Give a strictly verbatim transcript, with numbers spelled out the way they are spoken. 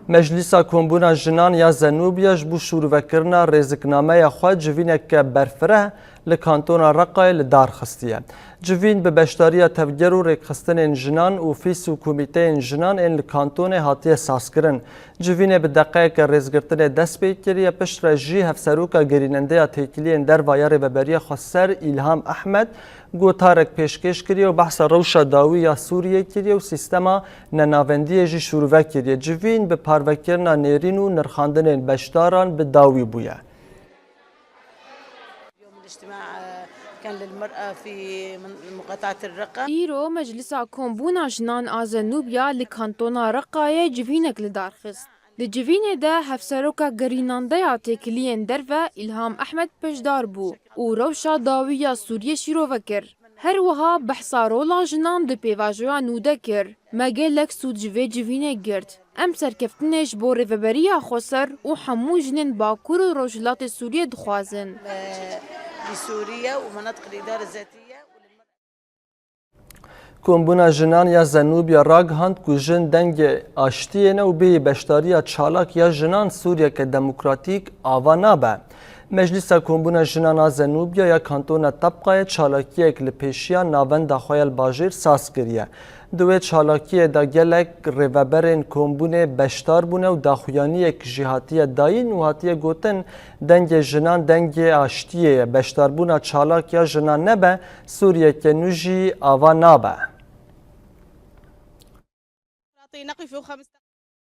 Meclîsa Kombûna Jinan ya Zenûbiya ji bo şûrvekirina rêziknameya xwe civîneke berfireh li kantona Reqayê li dar xistiye. Civîn bi beşdariya tevger û rêkxistinên jinan, ofîs û komîteyên jinan ên li kantonê hatiye sazkirin. Civînê bi deqeyeke rêzgirtinê dest pê kiriye, piştre jî hevseroka gerînendeya têkiliyên derva ya Rêveberiya Xweser Îlham Ehmed gotarek pêşkêş kiriye û behsa rewşa dawî ya Sûriyê kiriye û sîstema nenavendiyê jî şûrve kiriye. Civîn bi parvekirina nêrîn û nirxandinên beşdaran bi dawî bûye. اليوم الاجتماع كان للمرأة في من- مقاطعة الرقة. Îro Meclisa Kombûna Jinan a Zenûbiya li kantona Reqayê civînek li dar xist. Di civînê de hevseroka gerînandeya têkiliyên derve Îlham Ehmed beşdar bû û rewşa dawî ya Sûriyê şîrove kir. Her wiha behsa rola jinan di pêvajoya nû de kir. Me gelek sûd ji vê civînê girt. Em serkeftinê ji bo Rêveberiya Xweser û hemû jinên Bakur û Rojhilatê Sûriyê dixwazin. لسوريا ومناطق الإدارة الذاتية. Kombûna Jinan ya Zenûbiya ragihand ku jin dengê aştiyê ne û bêyî beşdariya çalak ya jinan Sûriyeke demokratîk ava nabe. Meclîsa Kombûna Jinan a Zenûbiya ya Kantona Tebqayê çalakiyek li pêşiya navenda xwe ya li bajêr saz kiriye. Di wê çalakiyê de gelek rêveberên kombûnê beşdar bûne û daxuyaniyek jî hatiye dayîn û hatiye gotin, dengê jinan dengê aştiyê ye. Beşdarbûna çalak ya jinan nebe, Sûriyeke nû jî ava nabe.